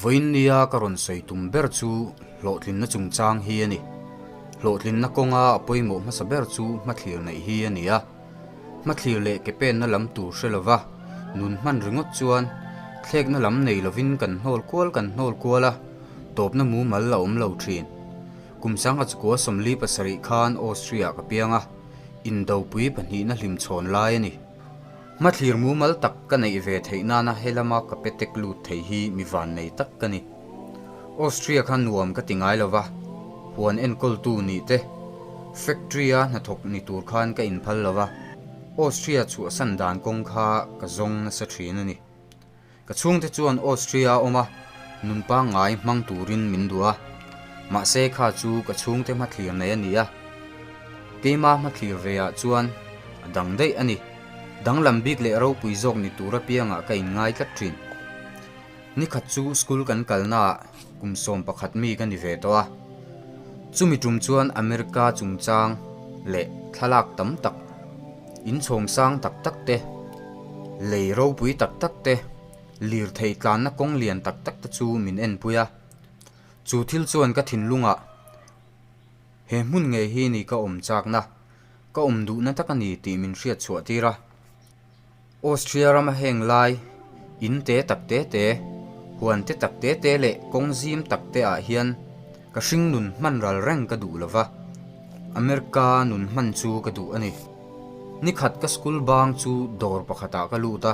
Vawiin nia ka rawn sawi tum ber chu hlawhtlinna chungchang hi a ni. Hlawhtlinna kawnga a pawimawh hmasa ber chu hmathlir neih hi a ni a. Hmathlir leh ke penna lam tur hre lova nun hman ringawt chuan thlekna lam nei lovin kan hnawl kual kan hnawl kual a, tawpna mumal a awm lo thin. Kum sangha chukua 47 khan Austria-ah ka piang a, indopui pahnihna hlimchhawn lai a ni. Hmathlir mumal tak ka neih ve theih nana he lama ka pe tek lut thei hi mi vannei tak ka ni. Austria kha nuam ka ti ngai lova, huan enkawltu nih te, factory-a hnathawk ni tur khan ka inphal lova, Austria chhuahsan dan kawng kha ka zawng nasa thin a ni. Ka chhungte chuan Austria a awm a, nun pangngai hmang turin min duh a. Mahse kha chu ka chhungte hmathlir nei a ni a. Keima hmathlir ve ah chuan a dang daih a ni. Danglam bik leh ropui zawk ni tur apiangah ka inngai tlat thin. Nikhat chu school kan kalnaah kum 11 mi ka ni ve tawh a. Chumi tum chuan America chungchang leh thlalak tam tak, inchhawng sang tak tak te, lei ropui tak tak te, lirthei tlanna kawng lian tak tak te chu min enpui a. Chu thil chuan ka thinlungah he hmun ngei hi ni ka awm chakna, ka awm duhna tak a ni tih min hriat chhuah tir a. Austria rama heng lai, in te tak te te, huan te tak te te leh kawng zim tak te ah hian ka hring nun hman ral reng ka duh lova, America nun hman chu ka duh a ni. Nikhat ka school bang chu dawr pakhatah ka lut a,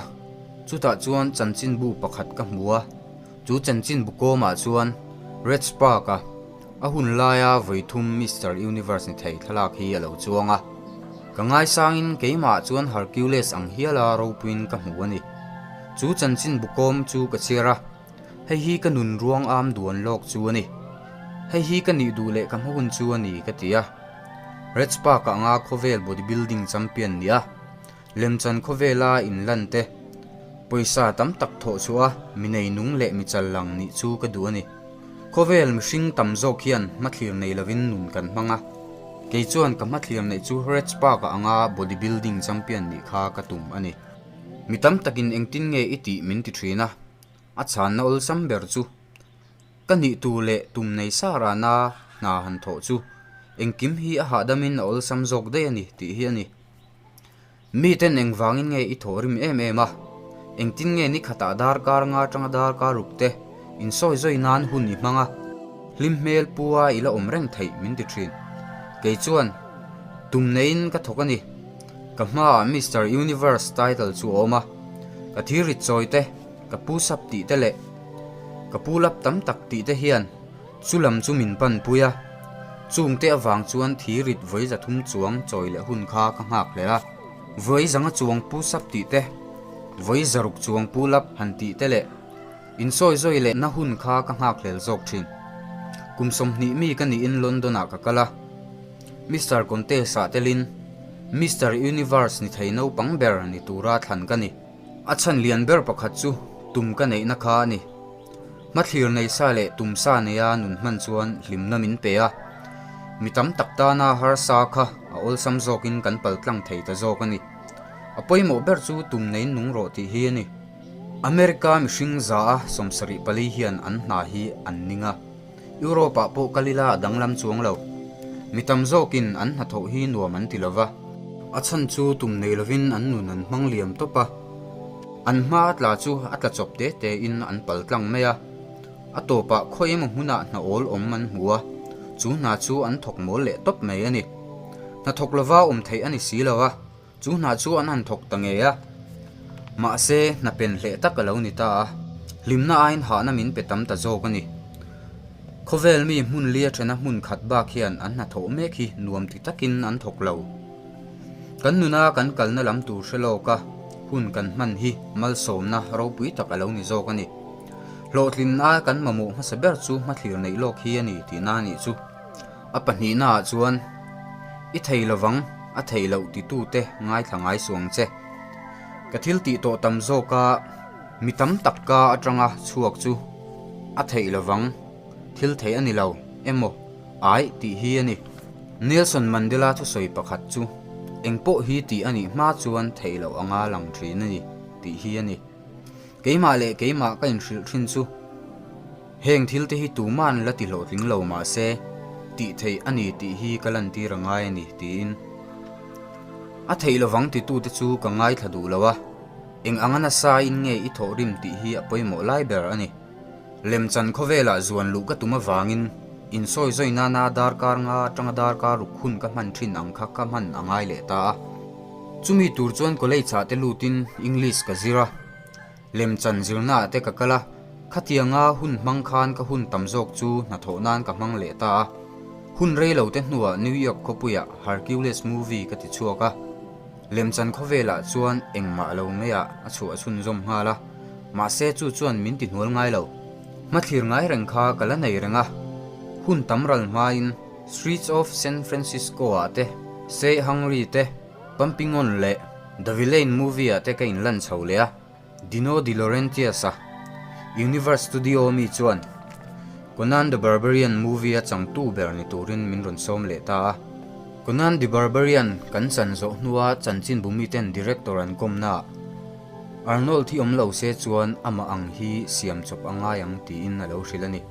chutah chuan chanchinbu pakhat ka hmu a, chu chanchinbu kawmah chuan Red Spark-a A hun laia vawi thum Mister Universe ni thei thlalak hi a lo chuang a. Ka ngaisangin keimah chuan Hercules ang hiala ropuiin ka hmu a ni. Chu chanchin bukawm chu ka chhiar a, hei hi ka nun ruang am duan lawk chu a ni. Hei hi ka nih duh leh ka hma hun chu a ni ka ti a. Red Spark anga khawvel bodybuilding champion nia. Lemchan khawvela inlan te, pawisa tam tak thawh chhuah a mi nei nung leh mi chal lang nih chu ka duh a ni. Khawvel mihring tam zawk hian hmathlir nei lovin nun kan hmang a, kei chuan ka hmathlir neih chu Red Spark-a anga body building champion nih kha ka tum a ni. Mi tam takin engtin nge i tih min ti thin a, a chhanna awlsam ber chu ka nih tur leh tum nei sa rana hna han thawh chu engkim hi a hahdamin a awlsam zawk daih a ni tih hi a ni. Miten engvangin nge i thawh rim em em a? Engtin nge ni khatah darkar nga atanga darkar ruk te insawi zawi nan hun i hmang a? Hlim hmel pua i la awm reng theih min ti thin. Kei chuan tum neiin ka thawk a ni. Ka hmaah Mister Universe title chu a awm a. Ka thirrit chawi te, ka pu sap tih te leh ka pu lap tam tak tih te hian Chu lam chu min pan pui a, chungte avang chuan thi rit vawi 300 chuang chawi leh hun kha ka nghak hle a. Vawi 500 chuang pu sap tih te, vawi 600 chuang pu lap han tih te leh insawi zawi leh na hun kha ka nghak hlel zawk thin. Kum 20 mi ka niin London ah ka kal a, Mister Contest ah telin Mister Universe ni thei naupang ber ni tura thlan ka ni. A chhan lian ber pakhat chu tum ka neihna kha a ni. Hmathlir nei sa leh tum sa neia nun hman chuan hlimna min pe a, mi tam tak tana harsa kha a awlsam zawkin kan paltlang thei ta zawk a ni. A pawimawh ber chu tum neiin nung rawh tih hi a ni. America mihring za a 74 hian an hna hi an ning a, Europe-ah pawh kal ila a danglam chuang lo. Mi tam zawkin an hnathawh hi nuam an ti lova. A chhan chu tum nei lovin an nun an hmang liam tawp a. An hma a tla chu a tla chawp te tein an pal tlang mai a. A tawpah khawi emaw hmunah hna awl awm an hmu a, chu hna chu an thawk mawl leh tawp mai a ni. Hna thawk lova awm theih a ni si lo a. Chu hna chu an han thawk ta ngei a, mahse hna pen hleh tak a lo ni ta a, hlimna aiin hahna min pe tam ta zawk a ni. Khawvel mi hmun lia thena hmun khat bak hian an hnathawh mek hi nuam ti takin an thawk lo. Kan nuna kan kalna lam tur hre lawka hun kan hman hi malsawmna ropui tak a lo ni zawk a ni. Hlawhtlinna kan mamawh hmasa ber chu hmathlir neih lawk hi a ni tihna a nih chu. A pahnihnaah chuan, I thei lovang, a thei loh titute ngaithla ngai suang che. Ka thil tih tawh tam zawka mi tam tak ka atanga chhuak chu a theih lovang, thil theih a ni lo emaw ai tih hi a ni. Nelson Mandela thusawi pakhat chu, Engpawh hi tih a nih hma chuan theih loh anga lang thin a ni tih hi a ni. Keimah leh keimah ka inhrilh thin chu. Heng thil te hi tuma'n la ti hlawhtling lo mah se, tih theih a ni tih hi ka lantir a ngai a ni, tiin. A theih lovang titute chu ka ngaithla duh lo a, eng anga nasa in nge i thawhrim tih hi a pawimawh lai ber a ni. Lemchan khawvelah zuan luh ka tum avangin insawi zawi nana darkar nga atanga darkar ruk hun ka hman thin ang kha ka hman a ngai leh ta a. Chumi tur chuan college ah te lutin English ka zir a, lemchan zirna ah te ka kal a, khatianga hun hmang khan ka hun tam zawk chu hnathawh nan ka hmang leh ta a. Hun rei lo te hnuah New York khawpuiah Hercules movie ka ti chhuak a. Lemchan khawvelah chuan engmah lo maiah a chhuah chhunzawm nghal a, mahse chu chuan min ti hnual ngai lo. Hmathlir ngai reng kha ka la nei reng a, hun tam ral hmain Streets of San Francisco-ah te, Say Hungry te, Pumping On leh The Villain movie-ah te ka inlan chho leh a. Dino De Laurentiis-a Universe Studio mi chuan Conan the Barbarian movie-a changtu ber ni turin min rawn sawm leh ta a. Conan the Barbarian kan chan zawh hnua chanchinbu miten director an kawmnaah Arnold hi awm lo se chuan amah ang hi siam chawp a ngai ang tiin a lo hrilh a ni.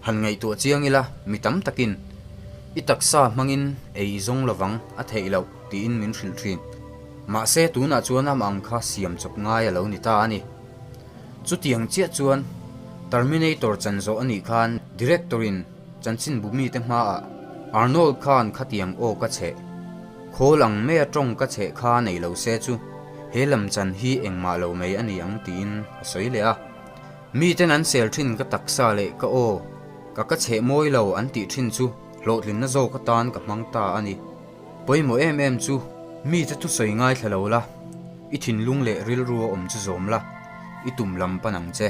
Han ngaihtuah chiang ila mi tam takin i taksa hmangin ei i zawng lovang a theih loh tiin min hrilh thin. Mahse tunah chuan amah ang kha siam chawp ngai a lo ni ta a ni. Chutiang chiah chuan Terminator chan zawh a nih khan Director in chanchinbu mite hmaah Arnold khan khatiang aw ka chheh. Khawl ang maia tawng ka chheh kha nei lo se chu he lam chan hi engmah lo mai a ni ang tiin a sawi leh a. Miten an sel thin ka taksa leh ka aw ka ka chheh mawi lo an tih thin chu hlawhtlinna zawk atan ka hmang ta a ni. Pawimawh em em chu mite thusawi ngaithla lo la, i thinlung leh rilru a awm chu zawm la, i tum lam pan ang che.